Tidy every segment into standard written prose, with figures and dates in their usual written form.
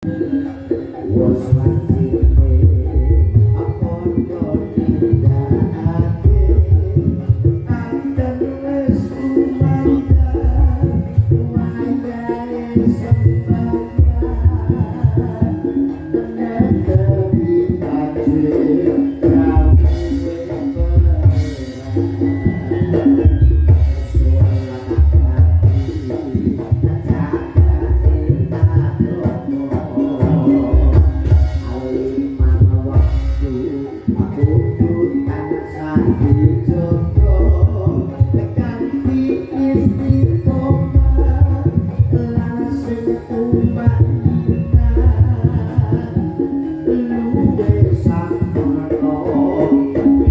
Wes wajibe apa tindakake anten wis kumandhang wayahe sembahyang netepi takjil rawuhe pangeran sholat bakti jagake agama aliman waktu kudu tansah dijaga kanthi istiqomah lan sing tumakninah luwih sampurna berjamaah.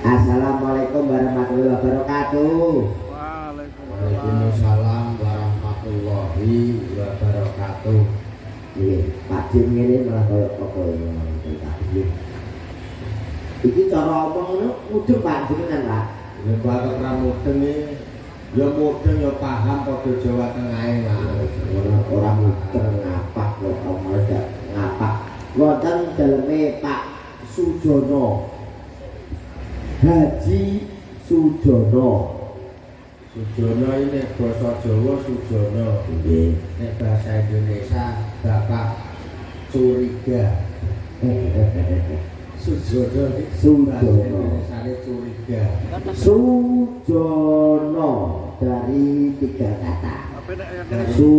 Assalamualaikum warahmatullahi wabarakatuh. Waalaikumsalam warahmatullahi wabarakatuh. Nggih, Pak Jim ngene malah koyo apa ya nggih. Iki cara omong ngono mudeng Pak jenengan, Pak. Ya bapak ora mudeng iki. Ya mudeng ya paham padha Jawa Tengahe, Mas. Ora ora mudeng ngapak kok omong ngapak. Wonten daleme Pak Sujono. Haji Sujono. Sujono ini nek basa Jawa Sujono. Nggih. Nek bahasa Indonesia Bapak curiga. Sujono iki bahasa Sujono. Indonesiane curiga. Sujono dari tiga kata. Su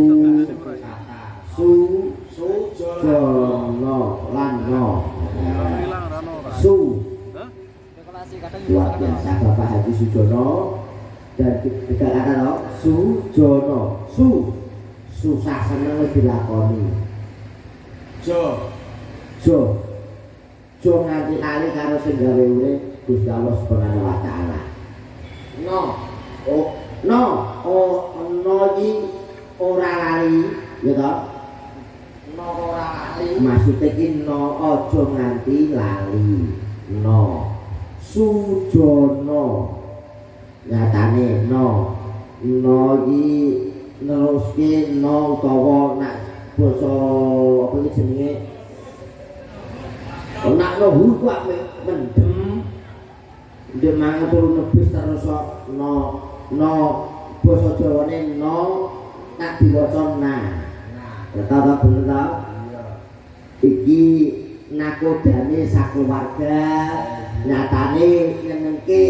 Kata Su Sujono. Jono lan no. Su luar biasa Bapak Haji Sujono dan tiga kata no. Sujono su susah seneng wis dilakoni. Jo. Jo jo nganti lali karo sing gawe urip Gusti Allah Subhanahu wa taala. No. Oh, no, oh, no iki ora lali, ya toh? No ora lali. Maksudnya iki no aja nganti lali. No. Sujono. Nyatane no. No iki neruske no utawa nak basa apa iki jenenge? Oh, nak no hu kok mendem. Ndek mangan turu nebis terus kok no no basa Jawane no nak diwaca na. Nah, Ta ta bener ta? iya. Iki nakodane sakeluarga nyatane nyenengke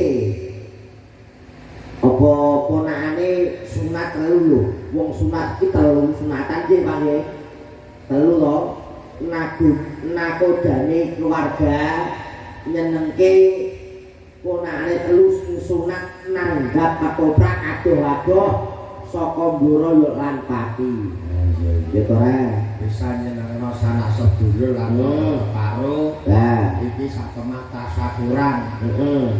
apa ponakane sunat telu lho, wong sunat iki telu sunatan nggih Pak nggih, telu to. Nagu nakodane keluarga nyenengke ponakane telu sunat nanggap ketoprak adoh-adoh saka Mboro yo lan Pati ya to ra. Bisa nyenengno sanak sedulur lan karo Lah iki satemah tasakuran.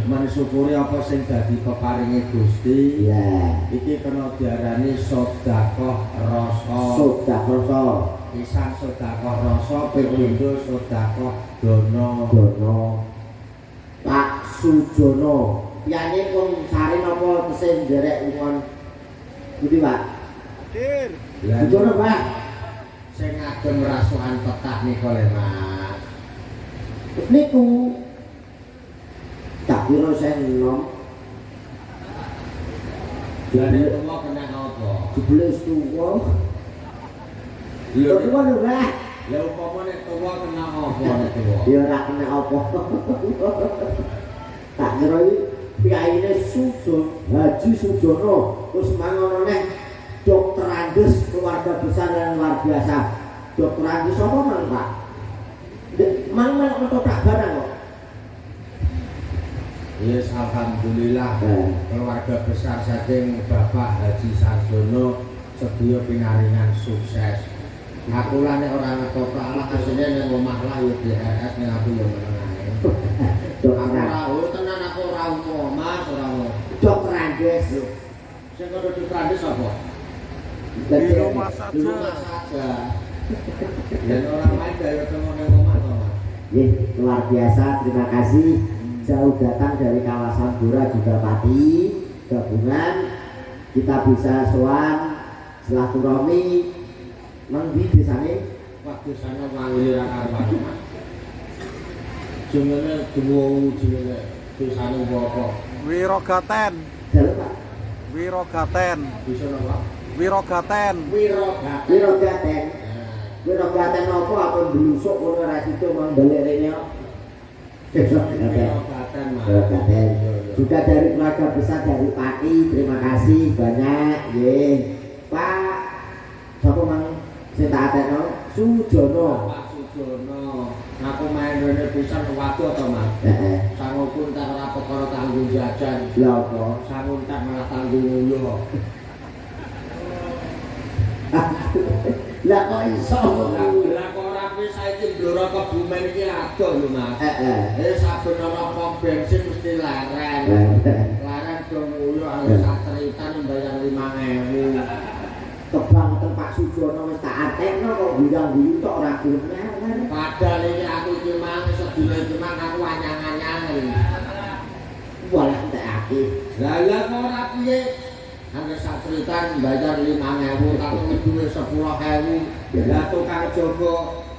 Mensyukuri apa sing dadi peparinge Gusti. Iya. Iki kena diarani sedekah rasa. Sedekah rasa. Pisan sedekah rasa, ping pindho sedekah dana. Dono. Pak Sujono. Piyane pun sare napa tesih nderek ingon pundi, Pak? Hadir. Lah Sujono, Pak. sing ngagem rasukan petah nika le, Mas. Terus niku tak kira saya enom. Lah nek tuwa kena apa? Jebule wis tuwa. Lho, Tuwa lho, Mbah. Lah upama nek tuwa kena apa nek tuwa? Ya ora kena apa. Tak kira iki piyayine Sujo, Haji Sujono, terus mangono neh Dokter Andes, keluarga besar yang luar biasa. Dokter Andes apa mang, Pak? Mang melok ketoprak barang kok. Yes, alhamdulillah keluarga besar saking Bapak Haji Sarjono sedaya pinaringan sukses. Aku lah nek ora ngetoprak lah asline ning omah lah ya DRS ning aku ya meneng ae. Aku Dokter ora, oh tenan aku ora umum, Mas, ora umum. Dokter Andes. Sing kono Dokter Andes sapa? Di rumah Di saja. rumah saja. Dan orang lain dari ketemu ning omah to, Mas. Nggih, luar biasa. Terima kasih. Jauh datang dari kawasan Blora juga Pati, gabungan kita bisa sowan silaturahmi nang ndi desane? Wah, desane wangi ra karuan, Mas. Jenenge duwu jenenge desane apa? Wirogaten, Dalem, Pak. Wirogaten, Bisa napa? Wirogaten. Wirogaten. Wirogaten. Nah, Wirogaten apa aku blusuk kono ora sida mau balik rene kok. Wirogaten. Wirogaten, Mas. Wirogaten. Iya, iya. Juga dari keluarga besar dari Pati, terima kasih banyak nggih. Pak sapa mang sing tak atekno? Sujono. Pak Sujono. Aku main rene pisan waduh to, Mas. Heeh. Sanguku entek ora perkara tanggung jajan. Lha apa? Sangu entek malah tanggung nguyuh. Lah kok iso? Lah kok ora piye saiki Blora Kebumen iki adoh lho, Mas. Heeh. Eh saben ana pom bensin mesti leren. Leren do nguyuh harus sak ceritan bayar 5000. Kebangetan Pak Sujono wis tak atekno kok guyang-guyu tok ora gelem nyawer. Padahal iki aku iki mang sedina iki mang aku anyang-anyangen. Walah entekake. Lah lah kok ora piye? Angger sak ceritan bayar 5000, tapi duwe 10.000. Lah tukang jaga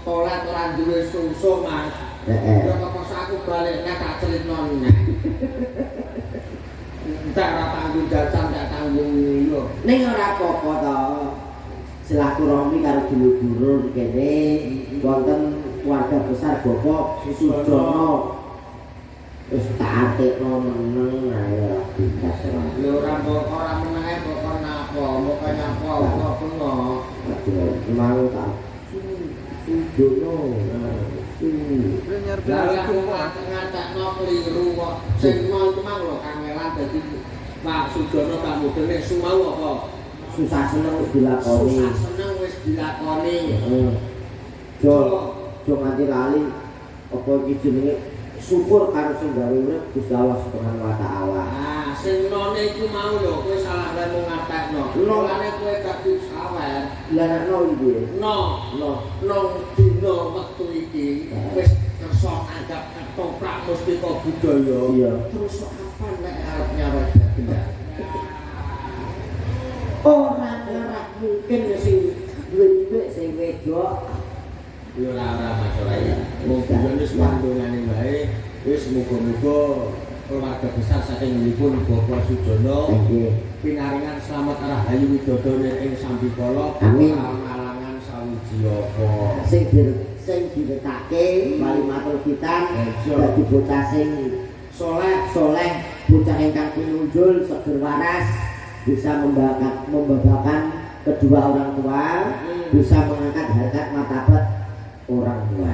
toilet ora duwe susu, Mas. Heeh. Ya kok aku balik nek tak ceritno neh. Entek ora tanggung jajan, entek tanggung yo. Ning ora apa-apa to. Silaturahmi karo dulur-dulur kene wonten keluarga besar Bapak Sujono. Wis tak atekno meneng ae ora bebas ora. Lho ora mbok ora menenge mbok kon napa, mbok nyapa kok bengok. Mau tak Sujono. Su. Lah aku ngatekno keliru kok. Sing mau iku mang lho kangelan dadi Pak Sujono tak mudene su mau apa? Susah seneng wis dilakoni. Susah seneng wis dilakoni. Heeh. Jo, jo nganti lali apa iki jenenge syukur karo sing gawe urip Gusti Allah Subhanahu wa taala. Ah, sing none iku mau lho, kowe salah lemu ngatekno. No. Mulane kowe gak disawer. Lah nek no iki piye? No, No. nong dina wektu iki wis kersa anggap ketoprak mustika budaya. Iya. Terus kapan nek arep nyawer dagelan? Ora ora mungkin sing duwe dhuwit sing wedok. Ya ora ora masalah ya. Wong guyone wis pandongane wae, wis muga-muga keluarga besar saking nipun Bapak Sujono Nggih. pinaringan slamet rahayu widodo ing sambikala Amin. alang-alangan sawiji apa. Sing diretake walimatul khitan Iya. dadi bocah sing Soleh soleh, bocah ingkang pinunjul, seger waras, bisa membanggakan kedua orang tua, bisa mengangkat harkat martabat orang tua.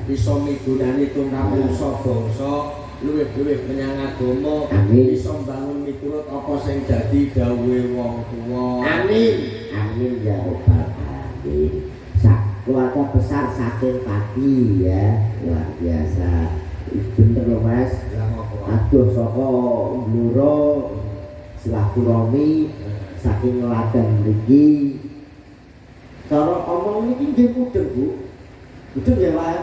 Bisa migunani tumrap bangsa bangsa luwih-luwih menyang agama. Amin. Bisa mbangun miturut apa sing dadi dawuhe wong tuwa. Amin. Amin ya robbal alamin. Sak keluarga besar saking Pati ya, luar biasa. Bener loh, Mas. Lah ngopo? Aduh saka Blora silaturahmi saking ladang mriki. Cara omong niki nggih mudeng, Bu. Mudeng ya, Pak.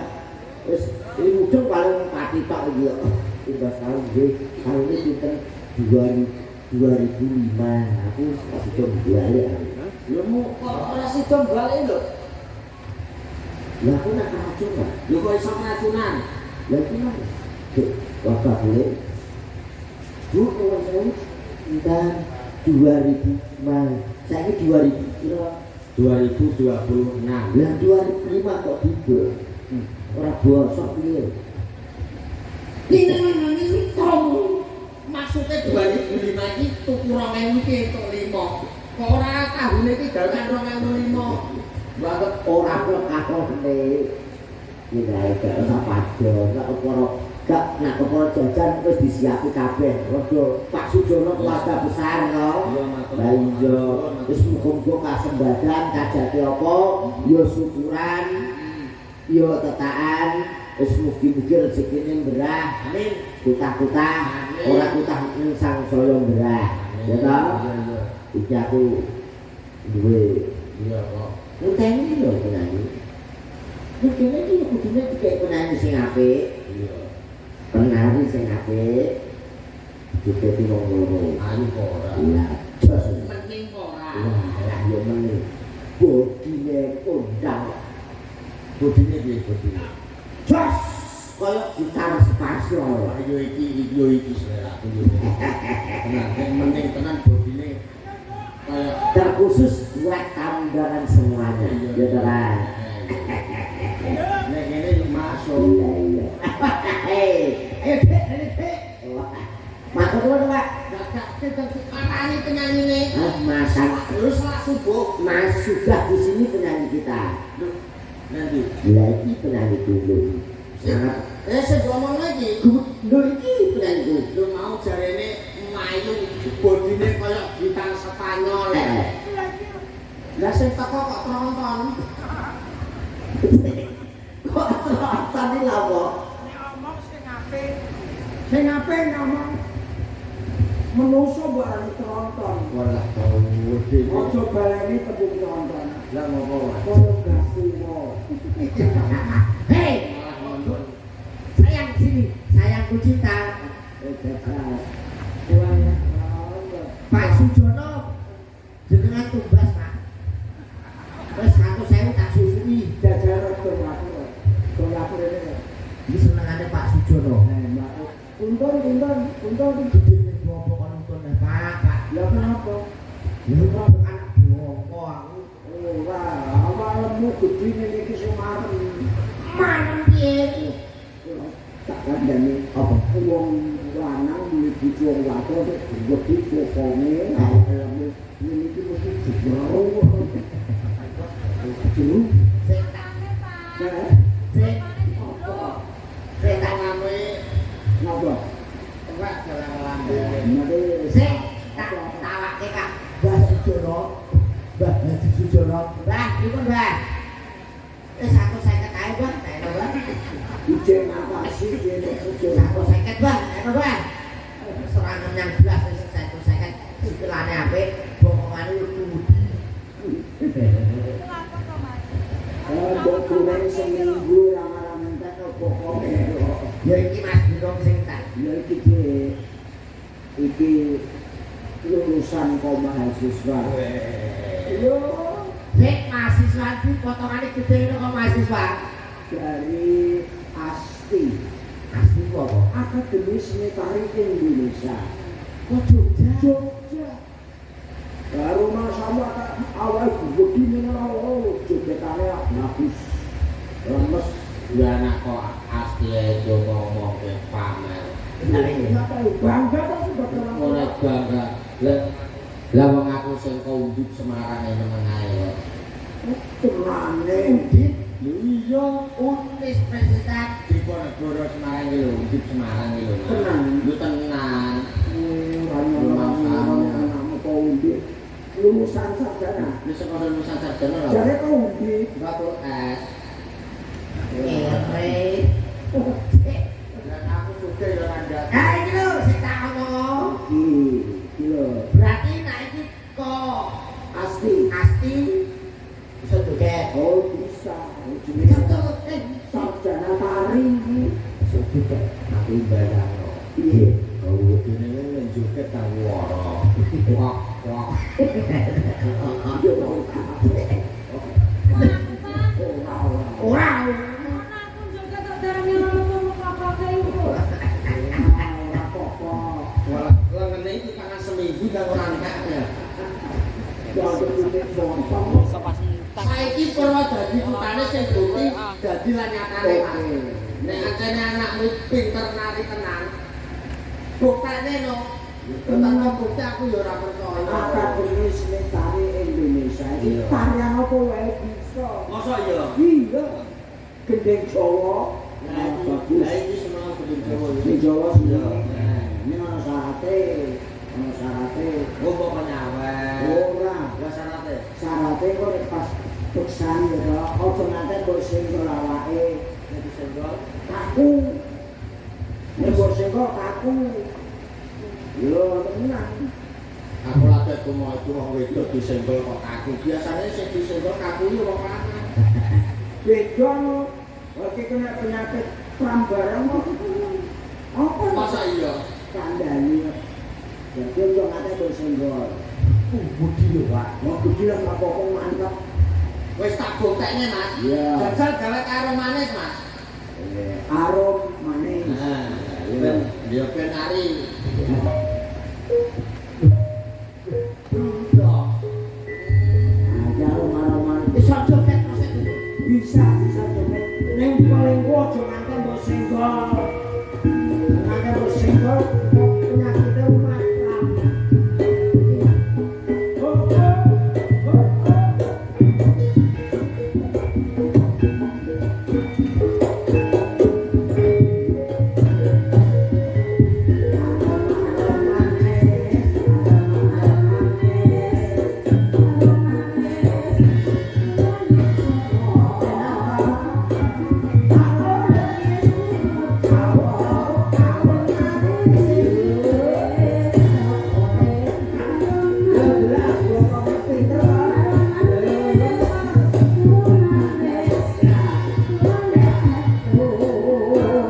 Wis ini mudeng paling pati tok iki kok. Timbas tahun nggih, tahun ini pinten 2005. Aku wis sida balik aku. Lho mu kok ora sida balik lho. Lah aku nak keracunan. Lho kok iso keracunan? Lah iki mana? Dek, wabah boleh. Bu, nuwun sewu. Dan 2005. Saiki 2000 piro? 2026. Lah 2005 kok tiba. Ora bosok piye? Ini kamu maksudnya 2005 iki tuku 2000 iki entuk 5. Kok ora tahune iki dalan 2005. Banget ora karone. Iki gak usah padha, gak perkara gak nak perkara jajan wis disiapi kabeh. Rada Pak Sujono keluarga besar to. Iya, matur. Lah iya, wis muga-muga kasembadan kajate apa ya syukuran, ya tetaan, wis mugi-mugi rezekine mberah. Amin. Kutah-kutah, Amin. ora kutah ning sangsaya mberah. Ya toh? Iya, iya. Iki aku duwe Iya kok. ngenteni lho penyanyi. Mungkin iki kudune dikek penyanyi sing apik, Iya. penari sing apik. Dikek wong loro. Ayu kok ora. Iya, jos. Penting kok ora. Wah, lah yo meneh. Bodine kondang. Bodine piye bodine? Jos! Kaya gitar spasial. Ayo iki iki yo iki selera aku yo. Tenan, nek mening tenan bodine kaya Terkhusus buat tamu undangan semuanya. Ya toh? Nek ngene yo masuk. Iya, iya. Hei, ayo Dek, ayo Dek. Wah. Matur nuwun, Pak. Gak parani penyanyine. Ah, masak. Terus selak subuh. Mas sudah di sini penyanyi kita. Lho, nanti. Lah iki penyanyi dulu. Sangat Eh, sing ngomong lagi. lho iki penyanyi dulu. Lho mau jarene mayu bodine kaya gitar Spanyol. Eh, Lah sing teko kok tronton. kok tronton iki lha apa? Sing apik ngomong menungso mbok arani tronton. Walah tau dhewe. Aja baleni tembung tronton. Lah ngopo wae. Kaya gasuwo. Hei, Malah nonton. sayang sini, sayangku cinta. Pak Sujono jenengan tumbas, Pak. Wis 100.000 tak susui. Jajal rada mlaku. Do mlaku rene. Iki senengane Pak Sujono. Eh, mlaku. Untung, untung, untung. Gedene bopo kon nuntun Pak, Pak. Lah kenapa? Ya ora anak bongko aku. Ora, awakmu gedhe ngene iki sing marem. Marem piye? Tak kandhani Apa? wong lanang duwe bojo wong wadon nek wedi pokonge awake ngene iki mesti jero. Jero. Sik tak Eh, sik apa? sik tak Tangane Ngapa? tuwek dalam lambe. Nanti sik tak tawake Kak Mbah Sujono. Mbah Haji Sujono. Mbah, pripun, Mbah? Wis 150 ae, Mbah. Tak enak, Mbah. ijek ngatasi kene ojo. 150, Mbah. Enak, Mbah. Serangan yang belas wis 150. Sikilane apik, bokongane yo kuwi. Eh, mbok goreng seminggu ra entek pokoke. Ya iki Mas Binong sing tak. Ya iki Dik. Iki lulusan kok mahasiswa. Yo Sik mahasiswa iki potongane gede ngono kok mahasiswa. Dari ASTI, Asli ku apa? Akademi Seni Tari Indonesia. Kok Jogja? Jogja. Baru sama awal wedi ngene oh jogetane bagus. Lemes. Ya anak kok asti aja ngomongke pamer. Bangga kok sebagai orang Ora bangga. Lah lah wong aku sing kok Semarang e meneng ae kok. Tenane. Undip, Lho iya, Universitas Diponegoro Semarang iki lho, Undip Semarang iki lho. Mas. Tenan. Lho tenan. Ora nyono anakmu kok Undip. Lulusan sarjana. Wis saka lulusan sarjana lho. Jare kok Undip. Batu S. Kere. Lah aku sugih ya ora ndak. Ah iki lho sing tak omong. Iki, iki lho. Berarti nek iki kok Asti. Asti bisa joget. Oh bisa. Jenenge Betul. Sarjana tari iki. Bisa joget. Aku bayangno. Piye? Oh, dene nek joget ta wara. Wak wak. Yo ora. Ora ora. Ora. Ana aku joget kok darani loro apa-apa iku. Ora apa-apa. Walah, lengene iki pangan seminggu ndang ora entek ya. Ya titik bontong. Saiki Purwodadi kutane sing bukti dadi lan nyatane, Mas. Nek ancene anakmu pinter nari tenan. Buktene no. Tanpa bukti aku ya ora percaya. Akademi Seni Tari Indonesia iki Iya. tarian apa wae bisa. Masa iya? Iya. Gendeng Jawa. Lah iki, bagus. lah iki seneng gendeng Jawa ya. Gendeng Jawa sih. Iya. Ini ana syarate, ana syarate. Oh, kok penyawer. Ora. Lah syarate. Syarate kok nek pas beksan ya to, aja nganti mbok senggol awake. Nek disenggol, Kaku. Nek mbok senggol kaku. Yo tenang. Aku lagi tumo itu wong wedok disenggol kok kaku. Biasanya sing disenggol kaku iki wong lanang. Beda no. Lagi kena penyakit kram barang kok. Apa? Masa iya? Kandhani. Jadi aja nganti mbok senggol. Budi lho, Pak. Wong gede lah gak apa-apa mantap. Wis tak buktekne, Mas. Iya. Jajal gawe karo manis, Mas. Arum manis. Nah, ben ya ben nari. Blundok. Nah, arum manis. Iso joget Mas itu. Bisa bisa joget. Ning paling ku aja nganti mbok senggol. Nganti mbok senggol penyakitnya matra. Oh, oh, oh, oh.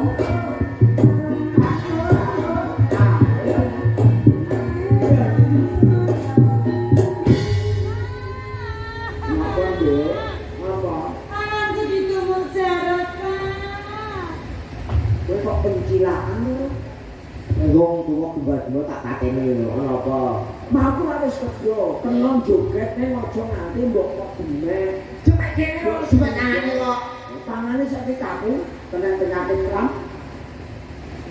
Ngapa, Nduk? Ngapa? Tanganku ditumuk jarot, Pak. Kowe kok pencilaan lho? Wong tuwa gembar-gembor tak pateni lho, ana apa? Mau ora wis kerja, kena joget ning aja nganti mbok kok gemek. Cuma kene kok cuma tangane kok. Tangane saiki kaku, kena penyakit kram.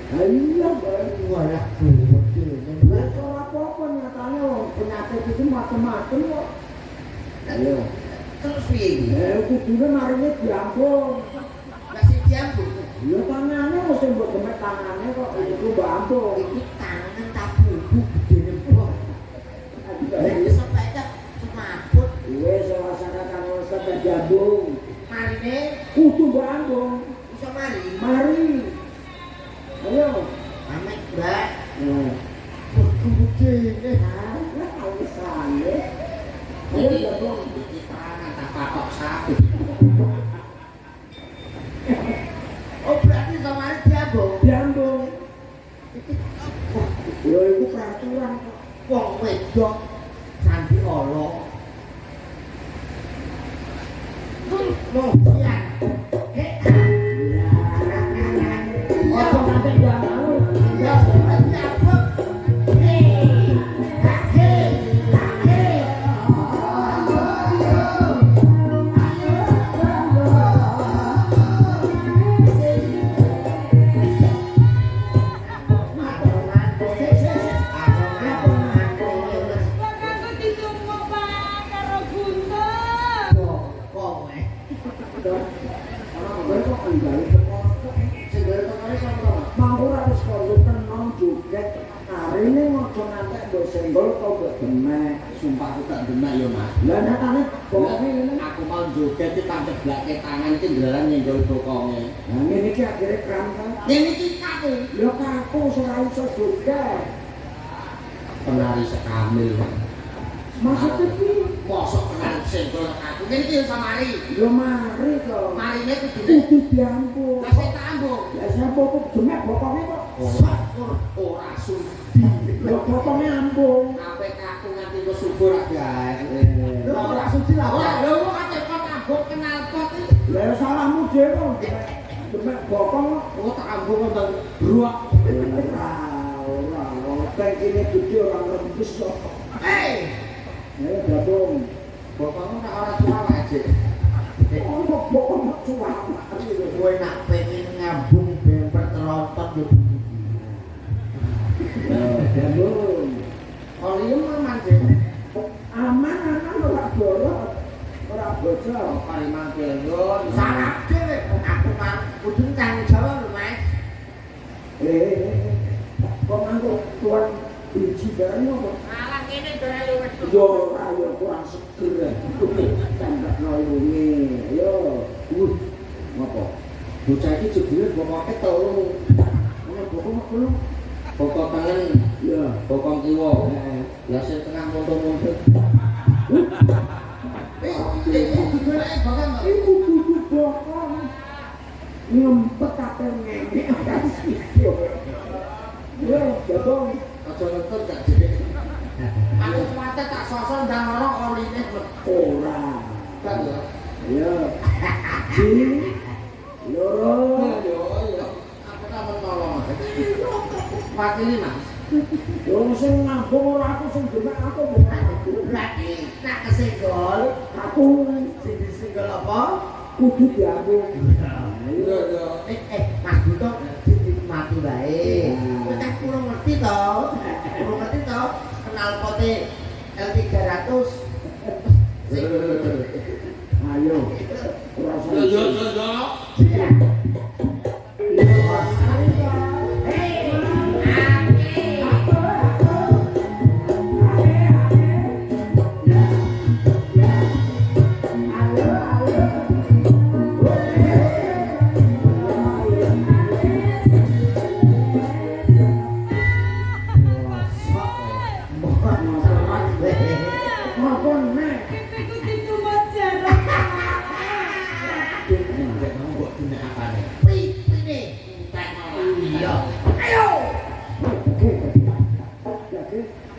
Lah iya, Mbak. Walah gede. Lah ora apa-apa nyatane wong penyakit iki macem-macem kok. Ayo. Terus piye iki? Eh kudune marine diambung. Lah sing diambung Ya tangane wis mbok gemek tangane kok iku mbok ambung. iki tangan tak bubu gedene mbok. Lah iki sampe tak semaput Wis ora sakakan wis sampe diambung. marine Kudu mbok ambung. iso mari. Mari. Ayo. Amet, Mbak. Nah. Gedene. Ah, alasane. Ayo Iki diambung. iki tangan tak patok sapi. Oh, berarti iso mari diambung. Diambung. Ya iku peraturan kok. Wong wedok sandi ala. Mungkian. Hei. Aja nganti diambung. Ya, diambung. Hei. Hei. Hei. Kok aku ditumuk, Pak, karo guntur. Bokong eh. Kowe kok nggawe perkara kok. Sing gawe perkara sapa, Mas? Mau ora wis koyo kena joget karene aja ngantek mbok senggol kok mbok demek. Sumpah aku tak demek ya, Mas. Lah nyatane bokonge ngene. Aku mau joget iki tak ceblake tangan iki ndelaran nyenggol bokonge. Lah ngene iki akhire kram ta. Ngene iki kaku. Ya kaku ora iso joget. Penari sekamil, Mas. Maksudnya piye? Mosok penari senggol kaku. Ngene iki iso mari. Ya mari to. Marine kudune Kudu diambung. lah sing tak ambung. Lah sapa kok demek bokonge kok. Ora ora sudi. Ya bokonge ambung. Sampai kaku nganti ke subur gae. Lho, ora sudi lah. Ora, lho kok kate kok ambung kenal pot iki. Lah ya salahmu bokong Oh tak ambung wonten bruak. ora ora tangkine gede ora rembes kok. Hei, Ayo gabung. Bokongmu nek ora cuwak aja. Ono bokong cuwak. Kowe nak pengen ngambung bemper teronton yo bunyi. Ya, gabung. Oli aman sih. Aman aman ora bolot. Ora bocor. Parimang triliun. Salah dhewe aku mang kudu tanggung jawab lho, Mas. Eh, kok nganggo tuan biji bareng apa? Malah ngene dore luwes. Yo ora yo kurang seger. Tambahno ilunge. Ayo. Ngopo? Bocah iki jebule bokonge telu. Ono bokong kok telu? Bokong tengen, Ya. bokong kiwa. Heeh. Lah sing tengah muntung-muntung. Eh, iki digoleki bokong kok. Iku kudu bokong. Ngempet ape ngene ora sido. Yo, gabung. Aja ngetut gak jek. Aku kuwate tak sosok ndang ana oline metu. Ora. Kan ya. Ayo. Ji. Loro. Yo yo. Aku tak menolong. Wakili Mas. Yo sing ngambung ora aku sing demek aku bukan aku. Berarti nak kesenggol, Aku sing disenggol apa? kudu diambung. Yo yo. Mas Buto dinikmati wae. Kowe kan kurang ngerti to. Kurang ngerti to kenal pote L300. Sing Ayo. Ora usah. Yo yo yo yo. Apa nek? Pipiku ditumat jarak. Nek mau mbok dinek apane? Pipine. Iya. Ayo. Oke.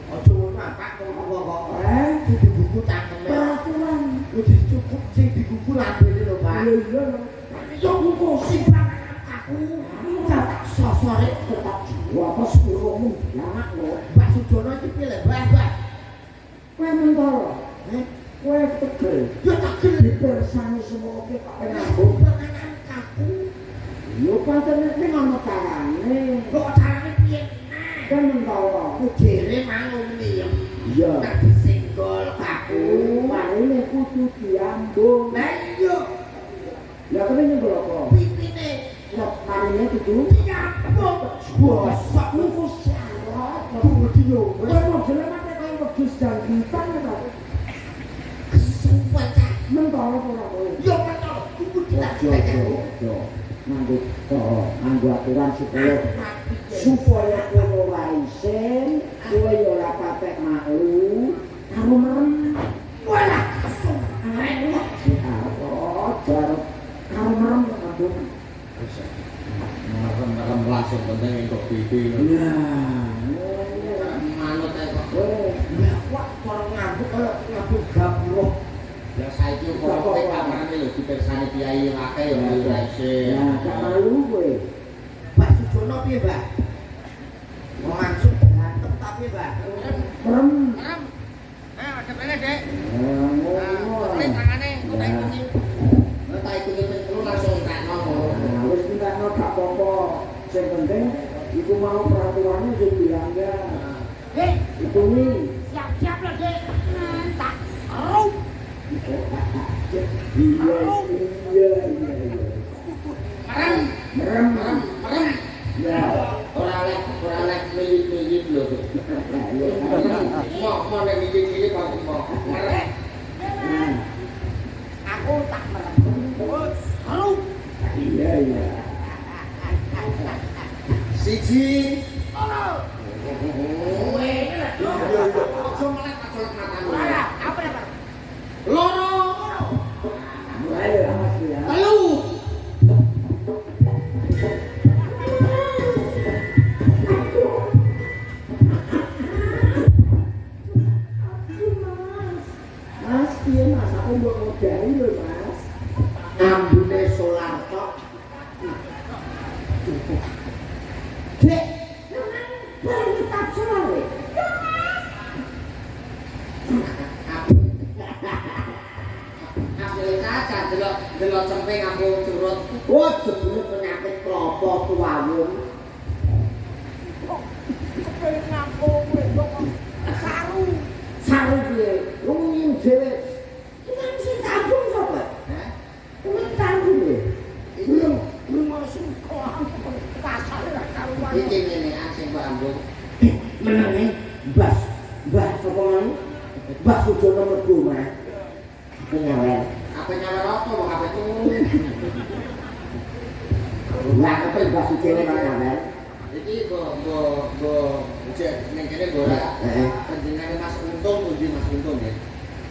Aja ngono apa kok kok. Eh, Kudu buku cangkeme. peraturan. Kudu cukup sing digugu lambene lho, Pak. Iya iya. Yo buku sing aku tak sosore Tetap jiwa apa sepuluhmu anak lo. Pak Sujono iki piye lho, Mbah, Mbah? Kowe mentolo. Eh, Kowe tegel. yo tegel Dipersani semua oke kok ngambung. panganan kaku. Yo pancen nek ana carane. Kok carane piye? Kan mentolo. Kujere mang mriyem. Iya. Tak disenggol kaku. Marine kudu diambung. Lah iya, Lah kene nyenggol apa? pipine Lah marine kudu diambung. Bosok iku syarat. kudu yo Kowe modele mate kaya wedhus jangkitan to. kesuwen cah. Mentolo ora kowe? Yo mentol kudu Ojo ojo ojo. Nganggo cara, nganggo aturan supaya supaya kowe ora isin, kowe ya ora patek malu, karo merem. Walah kesuwen. Jar karo merem ngambung. Merem-merem lah sing penting entuk pipi. Nah, Manut ae kok. kowe Lah kok cara ngambung kaya ngambung gapura. Lah saiki kok kamarane lho dipersani kiai akeh ya ora isin. Nah, gak malu kowe. Pak Sujono piye, Mbak? Wong langsung ganteng ta piye, Mbak? Merem. Merem. Eh, ada rene, Dek. Nah, ngono. tangane, engko tak ikungi. Lah tak ikungi ping telu langsung entekno ngono. Nah, wis entekno gak apa-apa. Sing penting iku mau peraturannya sing dilanggar. Dek, Hitungi. siap-siap lho, Dek. Mas, tak seru. Iya, iya, iya, iya. Merem, Merem. merem, merem. Ya. Ora oleh, ora oleh miyit-miyit lho. Mau mau nek miyit-miyit aku mau. Merem. Nah, Aku tak merem. Seru. iya, iya. Siji. Loro. Kowe. Iya, iya. Aja melek, aja melek matamu. Ora, apa ya, Pak? Loro. Mulai ya, Mas ya. Telu. Mas. Mas, piye Mas? Aku mbok ngodani lho, Mas. Ambune solar tok. Dek, Memang bareng kitab suara. Aku caca delok delok cemping aku curut. Wah, jebule penyakit klopo kuwawung. Kepengin ngaku wedok kok saru. Saru piye? Wong nyim dhewe. Iki sing tanggung sapa? Hah? Kuwi tanggung lho. Iki Lunga sungko pasar ra karuan. iki ngene sing mbok ambung. Menenge Mbah Mbah sapa mang? Mbah Sujono mlebu mah. Penyawer. Apa nyawer apa wong apa turu. Lah kepen Mbah Sujono nang nyawer. Iki mbok mbok mbok jek ning kene mbok ora. Heeh. Panjenengane Mas Untung pundi Mas Untung nggih.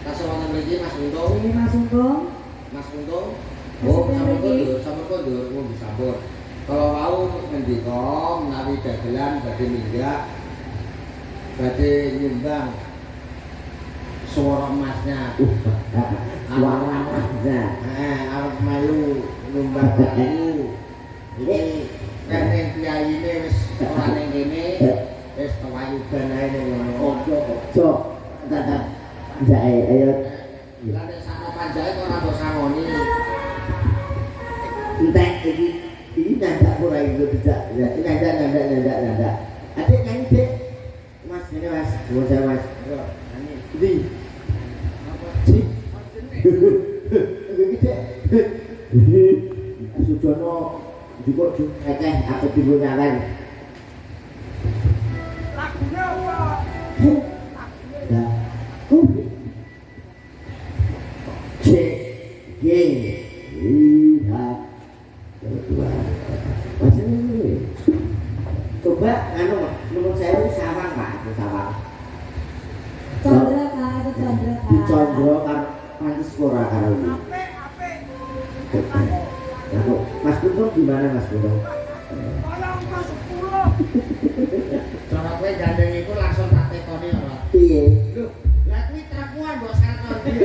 Tas wonten mriki Mas Untung. Ini Mas Untung. Mas Untung. Oh, sampun kondur, sampun kondur, ngombe sampun. Kalau wau ngendika menawi dagelan badhe minggah, badhe nyumbang suara emasnya. Suara emasnya. Arep melu nyumbang lagu. Iki nek piyayine wis ora ning kene, wis kewayudan ae ning ngono. Ojo ojo. Dadah. Jae ayo. Lah nek sakno panjake kok ora mbok sangoni. Entek iki iki nyandak ora iki tidak. Ya, nyandak nyandak nyandak nyandak. Adik nyanyi, Dik. Mas, ini Mas. Nuwun sewu, Mas. Yo, nyanyi. Ndi? Cik. Iki, Dik. Sujono juga akeh aku timbul nyawer. Lagune apa? Ya. C G I H dua. Mas ini. Coba anu menurut saya itu sawang Pak, itu sawang. Chandra Kak, itu Chandra Kak. Di Condro kan pantes ora karo iki. Apik, apik. Lah kok Mas Buntung gimana Mas Buntung? Kaya angka 10. Cara kowe gandeng iku langsung tak tekoni ora. Piye? Lho, lah kuwi trakuan mbok syaratno ndi?